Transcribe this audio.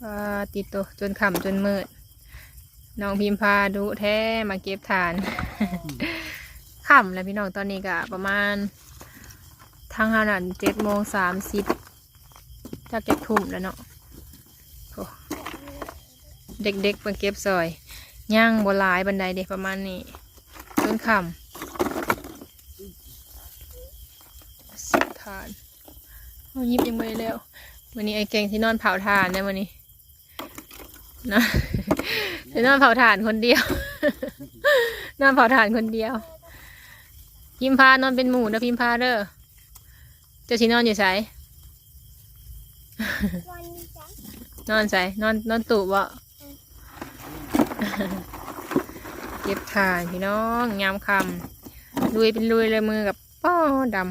ປາຕິໂຕ ຈົນຄ່ຳຈົນມືດ ນ້ອງພິມພາດຸແທ້ມາເກັບຖ່ານ. ຄ່ຳແລ້ວພີ່ນ້ອງ ຕອນນີ້ກະປະມານ ທາງເຮົານັ້ນເຈັດໂມງສາມສິບ ຈັກຈັກທຸ່ມແລ້ວເນາະ. ໂອ້ ເດັກໆເພິ່ນເກັບຊ່ອຍ ຍັງບໍ່ຫຼາຍປານໃດເດ ປະມານນີ້ ຈົນຄ່ຳ ສິບຖ່ານ. ເຮົາຍິບຍັງບໍ່ໄດ້ແລ້ວ. ມື້ນີ້ອ້າຍແກງຊິນອນເຜົາຖ່ານເດ້ມື້ນີ້ ນະ ຊິນອນເຜົາຖ່ານຄົນດຽວ ນອນເຜົາຖ່ານຄົນດຽວ. ພິມພານອນເປັນໝູ່ເດີ ພິມພາເດີ. ເຈົ້າຊິນອນຢູ່ໃສ? ນອນໃສ? ນອນ ນອນຕູ້ບໍ? ເກັບຖ່ານພີ່ນ້ອງ ຍາມຄ່ຳ ລຸຍເປັນລຸຍເລີຍ ມືກັບ ປ້ອ ດຳ.